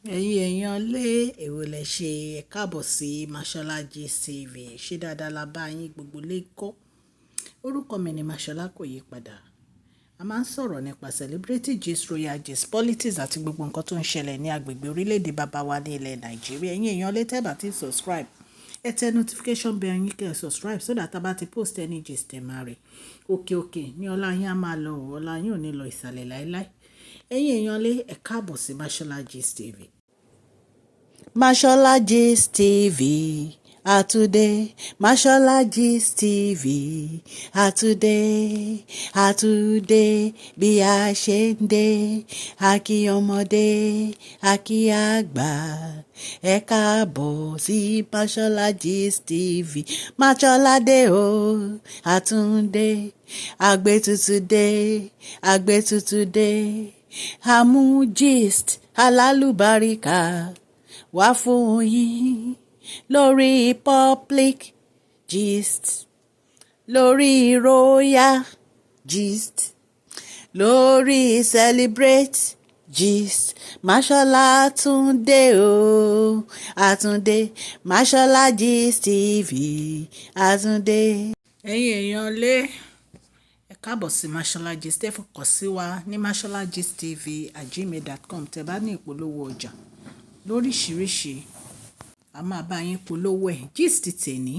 Ẹ̀yin èèyàn lé, èwo lẹ ṣe? Ẹ káàbọ̀ sí Mashola Gist TV. Ṣé dáadáa la bá yín gbogbo lé ńkọ́? Orúkọ mi ni Mashola, kò yí padà. A máa ń sọ̀rọ̀ nípa celebrity gist, royal gist, politics àti gbogbo nǹkan tó ń ṣẹlẹ̀ ní agbègbè orílẹ̀-èdè bàbá wa ní ilẹ̀ Nàìjíríà. Ẹ̀yin èèyàn lé, tẹ́ bá ti subscribe, ẹ tẹ notification bell yín kí ẹ subscribe so that a bá ti post any gist, ẹ máa rí. Òkè òkè ní ọlá yín á máa lọ, ọlá yín ò ní lọ ìsàlẹ̀ láíláí. Ẹ̀yin èèyàn lé, ẹ káàbọ̀ sí Mashola Gist TV. Mashola Gist TV àtúndé, Mashola Gist TV àtúndé, àtúndé bí a ṣe ń dé. Àkí ọmọdé, àkí àgbà, ẹ káàbọ̀ sí Mashola Gist TV. Mashola dé o, àtúndé, àgbẹ̀tutù dé, àgbẹ̀tutù dé, àmú gist alálùbáríkà wá fún yín lórí public gist, lórí royal gist, lórí celebrate gist. Mashola Túndé o, àtúndé, Mashola Gist TV, àtúndé. Ẹ̀yin èèyàn lé, ẹ káàbọ̀ sí Mashola Gist. Ẹ fọkàn sí wa ní masholagistv@gmail.com. Tẹ́ bá ní ìpolówó ọjà lóríṣiríṣi, a máa bá yín polówó ẹ̀. Gist tèní,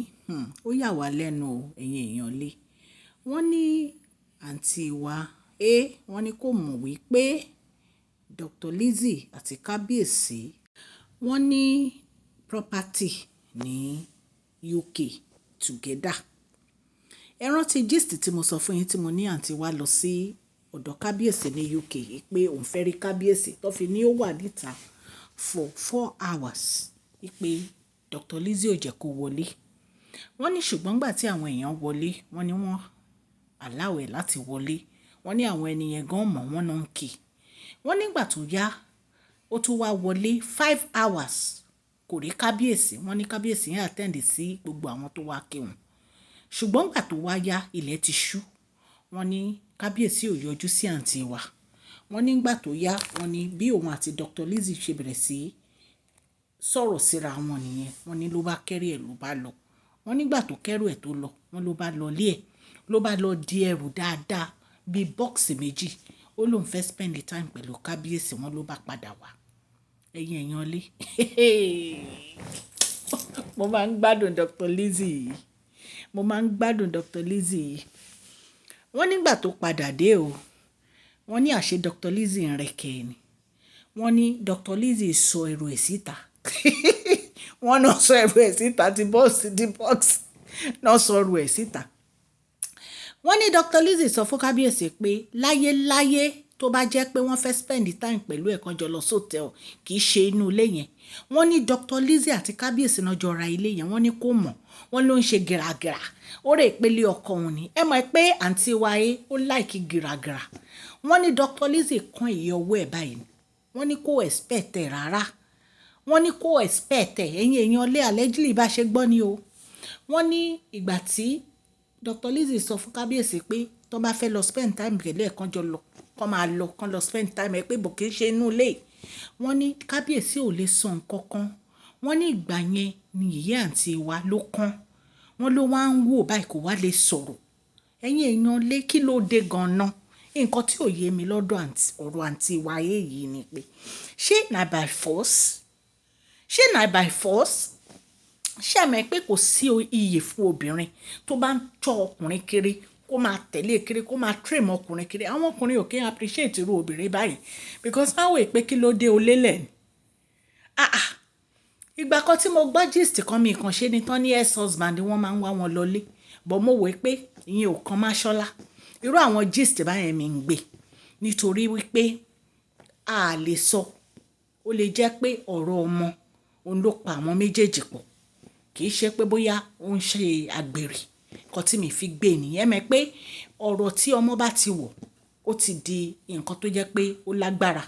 ó yà wá lẹ́nu o, ẹ̀yin èèyàn lé. Wọ́n ní àǹtí wa, wọ́n ní kò mọ̀ wípé Dr. Lizzie àti Kábíyèsí wọ́n ní property ní UK together. Ẹ rántí gist tí mo sọ fún yín tí mo ní àǹtí wa lọ sí ọ̀dọ̀ Kábíyèsí ní UK pé òun fẹ́ rí Kábíyèsí, tó fi ní ó wà níta for 4 hours, wípé Dr. Lizzie ò jẹ́ kó wọlé. Wọ́n ní ṣùgbọ́n ìgbà tí àwọn èèyàn wọlé, wọ́n ní wọ́n allow ẹ̀ láti wọlé. Wọ́n ní àwọn ẹni yẹn gan mọ̀ wọ́n náà ń kí. Wọ́n nígbà tó yá, ó tún wá wọlé 5 hours, kò rí Kábíyèsí. Wọ́n ní Kábíyèsí yẹn attend sí gbogbo àwọn tó wá kí wọn. Ṣùgbọ́n ìgbà tó wá yá, ilẹ̀ ti ṣú. Wọ́n ní Kábíyèsí ò yọjú sí àǹtí wa. Wọ́n nígbà tó yá, wọ́n ní bí òun àti Dr. Lizzie ṣe bẹ̀rẹ̀ sí sọ̀rọ̀ síra wọn nìyẹn. Wọ́n ní ló bá kẹ́rù ẹ̀, ló bá lọ. Wọ́n nígbà tó kẹ́rù ẹ̀ tó lọ, wọ́n ló bá lọ ilé ẹ̀, ló bá lọ di ẹrù dáadáa bí box méjì. Ó lóun fẹ́ spend the time pẹ̀lú Kábíyèsí. Wọ́n ló bá padà wá. Ẹ̀yin èèyàn lé, mo máa ń gbádùn Dr. Lizzie yìí. Mo máa ń gbádùn Dr. Lizzie yìí. Wọ́n nígbà tó padà dé o, wọ́n ní àṣé Dr. Lizzie ń rẹ̀kẹ̀ ni. Wọ́n ní Dr. Lizzie sọ ẹrù ẹ̀ síta. Wọ́n náà sọ ẹrù ẹ̀ síta, ti box ti box náà sọ ẹrù ẹ̀ síta. Wọ́n ní Dr. Lizzie sọ fún Kábíyèsí pé láyéláyé, tó bá jẹ́ pé wọ́n fẹ́ spend time pẹ̀lú ẹ̀, kan jọ lọ sọ́tẹ̀ẹ̀lì, kì í ṣe inú ilé yẹn. Wọ́n ní Dr. Lizzie àti Kábíyèsí náà jọ ra ilé yẹn. Wọ́n ní kó mọ̀, wọ́n ló ń ṣe gìràgìrà. Ó rè pélé ọkọ òun ni. Ẹ mọ̀ pé àǹtí wa ó like gìràgìrà. Wọ́n ní Dr. Lizzie kan ìyẹ́ ọwọ́ ẹ̀ báyìí. Wọ́n ní kó expect ẹ̀ rárá. Wọ́n ní kó expect ẹ̀. Ẹ̀yin èèyàn lé, allegedly bá ṣe gbọ́ ni o. Wọ́n ní ìgbà tí Dr. Lizzie sọ fún Kábíyèsí pé tó bá fẹ́ lọ spend time pẹ̀lú ẹ̀, kan jọ lọ, kán máa lọ, kán lọ spend time ẹ̀, pé bò kí í ṣe inú ilé. Wọ́n ní Kábíyèsí ò lè sọ nǹkan kan. Wọ́n ní ìgbà yẹn ni ìyá àǹtí wa ló kán. Wọ́n ló wá ń wò báyìí, kò wá lè sọ̀rọ̀. Ẹ̀yin èèyàn lé, kí ló dé gan-an? Nǹkan tí ò yé mi lọ́dọ̀ ọ̀rọ̀ àǹtí wa yìí ni pé, ṣé na by force? Ṣé na by force? Ṣé ẹ mọ̀ pé kò sí iyì fún obìnrin tó bá ń tọ́ ọkùnrin kiri, kó máa tẹ̀lé kiri, kó máa train ọkùnrin kiri? Àwọn ọkùnrin ò kí ń appreciate irú obìnrin báyìí because wọ́n wò pé kí ló dé o lélẹ̀ ni. Ah ah. Ìgbà kan tí mo gbọ́ gist kan, mi kàn ṣe ni tán ní ex-husband wọ́n máa ń wá wọn lọlé. But mo wò pé ìyẹn ò kan Máṣọ́lá. Irú àwọn gist báyẹn mi ń gbé nítorí wípé a lè sọ, ó lè jẹ́ pé ọ̀rọ̀ ọmọ òun ló pa àwọn méjèèjì pọ̀. Kì í ṣe pé bóyá ó ń ṣe àgbèrè. Nǹkan tí mi fi gbé nìyẹn mọ̀ pé ọ̀rọ̀ tí ọmọ bá ti wọ̀, ó ti di nǹkan tó jẹ́ pé ó lágbára.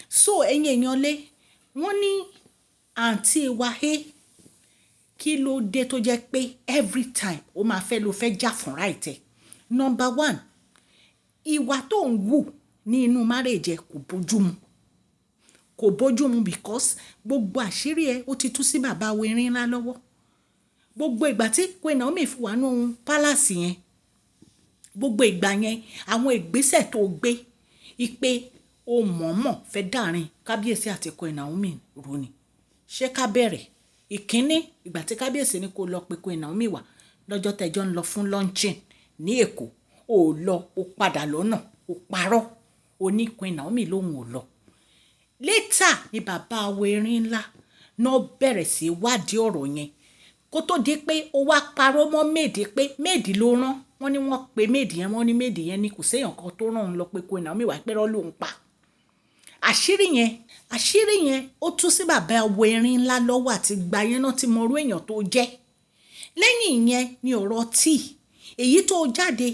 So ẹ̀yin èèyàn lé, wọ́n ní àǹtí wa, kí ló dé tó jẹ́ pé every time ó máa fẹ́ ló fẹ́ jà fún right ẹ̀? Number one, ìwà tó ń wù ní inú marriage ẹ kò bójú mu. Kò bójú mu, because gbogbo àṣírí ẹ ó ti tú sí bàbá erin ńlá lọ́wọ́. Gbogbo ìgbà tí Queen Naomi fi wà nínú palace yẹn, gbogbo ìgbà yẹn, àwọn ìgbésẹ̀ tó gbé ipe o mọ̀ọ́mọ̀ fẹ́ dàrin kábíyèsí àti Queen Naomi rú ni. Ṣé ká bẹ̀rẹ̀? Ìkíní, ìgbà tí kábíyèsí ní kó lọ pe Queen Naomi wá lọ́jọ́ tẹ́jọ́ ń lọ fún launching ní Èkó, ó lọ, ó padà lọ́nà, ó parọ́, ó ní Queen Naomi lòun ò lọ. Later ni bàbá erin ńlá náà bẹ̀rẹ̀ sí wádìí ọ̀rọ̀ yẹn, kó tó di pé ó wá parọ́ mọ́ maid pé maid ló rán. Wọ́n ní wọ́n pe maid yẹn, wọ́n ní maid yẹn ní kò séèyàn kan tó rán òun lọ pé Queen Naomi wá, pẹ́rọ́ lòun pa. Àṣírí yẹn ó tú sí bàbá erin ńlá lọ́wọ́, àti gba yẹn náà tí mo rú èèyàn tó jẹ́. Lẹ́yìn ìyẹn ni ọ̀rọ̀ tíì èyí tó jáde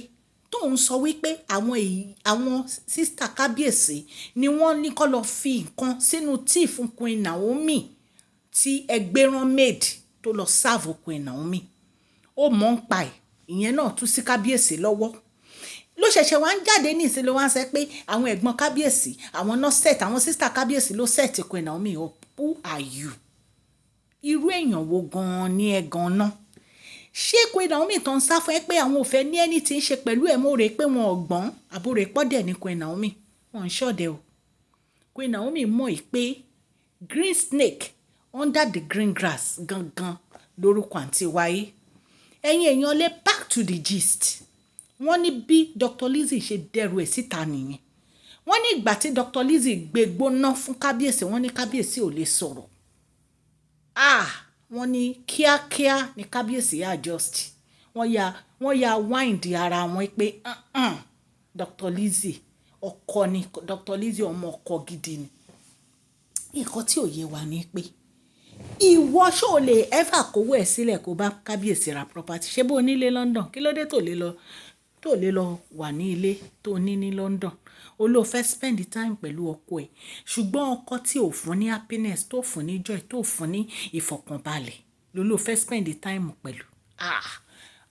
tó ń sọ wípé àwọn sister kábíyèsí ni wọ́n ní kó lọ fi nǹkan sínú tíì fún Queen Naomi, tí ẹgbẹ́ rán maid tó lọ serve Queen Naomi. Ó mọ̀ ń pa ẹ̀, ìyẹn náà tú sí kábíyèsí lọ́wọ́. Ló ṣẹ̀ṣẹ̀ wá ń jáde ní ìsinmi, wá ń sọ pé àwọn ẹ̀gbọ́n kábíyèsí, àwọn náà set, àwọn sister kábíyèsí ló set Queen Naomi up. Who are you? Irú èèyàn wo gan-an ni ẹ gan-an? Ṣé Queen Naomi tó ń sá fún ẹ pé àwọn ò fẹ́ ní ẹni tí ń ṣe pẹ̀lú ẹ̀, mo rè pé wọn ò gbọ́n, àbúrò pọ́dẹ̀ ní Queen Naomi? Wọn ń ṣọ̀dẹ̀ o. Queen Naomi mọ̀ ẹ́ pé green snake under the green grass gangan lórúkọ àǹtí wáyé. Ẹ̀yin èèyàn lé, back to the gist. Wọ́n ní bí Dr. Lizzie ṣe dẹrù ẹ̀ síta nìyẹn. Wọ́n ní ìgbà tí Dr. Lizzie gbé gbóná fún kábíyèsí, wọ́n ní kábíyèsí ò lè sọ̀rọ̀. Ah, wọ́n ní kíákíá ní kábíyèsí adjust. Wọ́n ya wind ara wọn pé Dr. Lizzie, ọkọ ni Dr. Lizzie, ọmọ ọkọ gidi ni. Nǹkan tí ò yé wa ni pé ìwọ ṣó lè ever kówó ẹ̀ sílẹ̀ kó bá kábíyèsí ra property? Ṣé bó nílé London? Kí ló dé tó lè lọ wà ní ilé tó ní ní London? O ló fẹ́ spend time pẹ̀lú ọkọ ẹ̀, ṣùgbọ́n ọkọ tí ò fún ní happiness, tó fún ní joy, tó fún ní ìfọ̀kànbalẹ̀ ló fẹ́ spend time pẹ̀lú. Ah,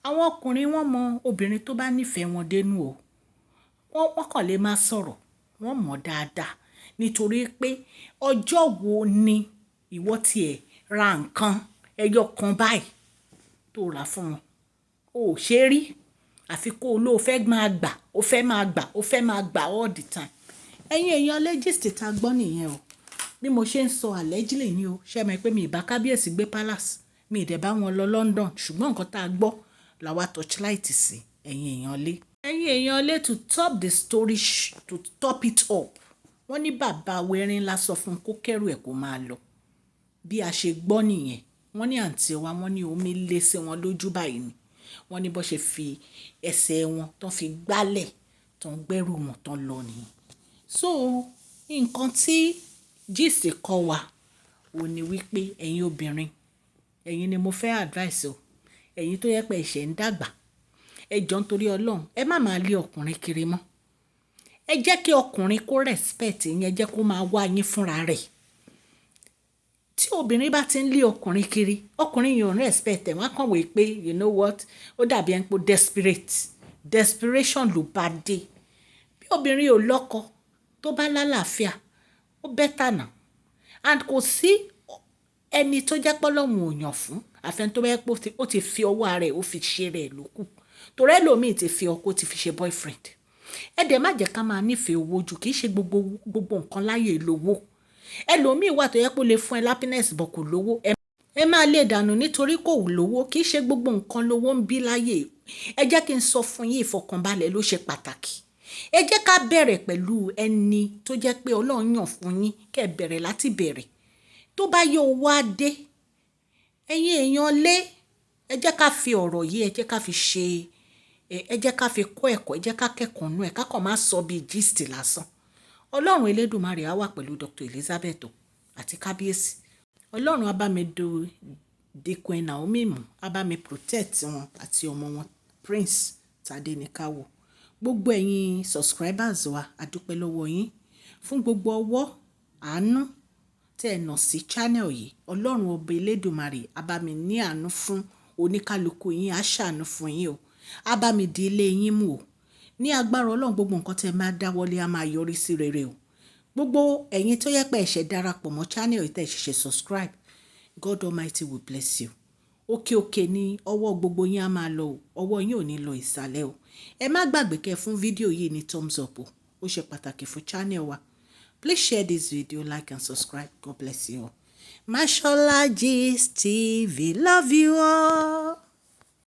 àwọn ọkùnrin, wọ́n mọ obìnrin tó bá nífẹ̀ẹ́ wọn dénú o. Wọ́n kàn lè máa sọ̀rọ̀, wọ́n mọ̀ dáadáa. Nítorí pé ọjọ́ wo ni ìwọ tí ẹ ra nǹkan ẹyọ kan báyìí tó rà fún wọn? O ò ṣe rí. Àfi kó ló fẹ́ máa gbà, ó fẹ́ máa gbà, ó fẹ́ máa gbà all the time. Ẹ̀yin èèyàn lé, gist ta gbọ́ nìyẹn o. Bí mo ṣe ń sọ, allegedly ni o. Ṣé ẹ mọ̀ pé mi ì bá kábíyèsí gbé palace, mi ì dẹ̀ bá wọn lọ London, ṣùgbọ́n nǹkan tá a gbọ́ làwa torchlight sí, ẹ̀yin èèyàn lé. Ẹ̀yin èèyàn lé, to top the story, to top it up, wọ́n ní bàbá wẹ̀rin ńlá sọ fún kó kẹ́rù ẹ̀ kó máa lọ. Bí a ṣe gbọ́ nìyẹn. Wọ́n ní àǹtí wa, wọ́n ní omi lé sí wọn lójú báyìí ni. Wọ́n ní bó ṣe fi ẹsẹ̀ wọn tó fi gbálẹ̀, tó ń gbẹ́rù wọn tó ń lọ nìyẹn. So nǹkan tí gist kọ́ wa ò ní wípé ẹ̀yin obìnrin, ẹ̀yin ni mo fẹ́ advice o. Ẹ̀yin tó yẹ pé ẹ̀ṣẹ̀ ń dàgbà, ẹ jọ nítorí Ọlọ́run, ẹ má máa lé ọkùnrin kiri mọ́. Ẹ jẹ́ kí ọkùnrin kó respect yín, ẹ jẹ́ kó máa wá yín fúnra rẹ̀. Tí obìnrin bá ti ń lé ọkùnrin kiri, ọkùnrin yìí ò ní respect ẹ̀. Wọ́n á kàn wí pé, you know what, ó dàbí ẹni pé desperate, desperation ló bá dé. Bí obìnrin ò lọ́kọ tó bá lálàáfíà, ó better now. And kò sí ẹni tó jẹ́ pé Ọlọ́run ò yàn fún, àfẹ́ni tó bá jẹ́ pé ó ti fi ọwọ́ ara ẹ̀, ó fi ṣe rẹ̀ ló kù. Torí ẹlòmíì ti fi ọkọ, ti fi ṣe boyfriend. Ẹ dẹ̀ má jẹ́ ká máa nífẹ̀ẹ́ owó jù, kì í ṣe gbogbo gbogbo nǹkan láyé lówó. Ẹlòmíì wà tó yẹ pé ó lè fún ẹ happiness but kò lówó. Ẹ máa lè dànù nítorí kò lówó. Kì í ṣe gbogbo nǹkan lówó ń bí láyé. Ẹ jẹ́ kí n sọ fún yín, ìfọ̀kànbalẹ̀ ló ṣe pàtàkì. Ẹ jẹ́ ká bẹ̀rẹ̀ pẹ̀lú ẹni tó jẹ́ pé Ọlọ́run yàn fún yín, kí ẹ bẹ̀rẹ̀ láti bẹ̀rẹ̀. Tó bá yọ owó á dé. Ẹ̀yin èèyàn lé, ẹ jẹ́ ká fi ọ̀rọ̀ yìí, ẹ jẹ́ ká fi ṣe, ẹ jẹ́ ká fi kọ́ ẹ̀kọ́, ẹ jẹ́ ká kẹ́kọ̀ọ́ nú ẹ̀, ká kàn má sọ bí gist lásán. Ọlọ́run Elédùmarè á wà pẹ̀lú Dr. Elizabeth àti kábíyèsí. Ọlọ́run á bá mi di Queen Naomi mú, á bá mi protect wọn àti ọmọ wọn Prince Tadenikawo. Gbogbo ẹ̀yin subscribers wa, a dúpẹ́ lọ́wọ́ yín fún gbogbo ọwọ́ àánú tí ẹ nà sí channel yìí. Ọlọ́run ọba Elédùmarè á bá mi ní àánú fún oníkálukú yín, á ṣàánú fún yín o. Á bá mi di ilé yín mú o. Ní agbára Ọlọ́run, gbogbo nǹkan tí ẹ máa dáwọ́lé á máa yọrí sí rere o. Gbogbo ẹ̀yin tó yẹ pé ẹ ṣẹ̀ darapọ̀ mọ́ channel yìí, tẹ́ ẹ ṣẹ̀ṣẹ̀ subscribe, God Almighty will bless you. Òkè òkè ní ọwọ́ gbogbo yín á máa lọ o, ọwọ́ yín ò ní lọ ìsàlẹ̀ o. Ẹ má gbàgbé kẹ́ fún fídíò yìí ní thumbs up o, ó ṣe pàtàkì fún channel wa. Please share this video, like and subscribe. God bless you all. Mashola Gist TV, love you all.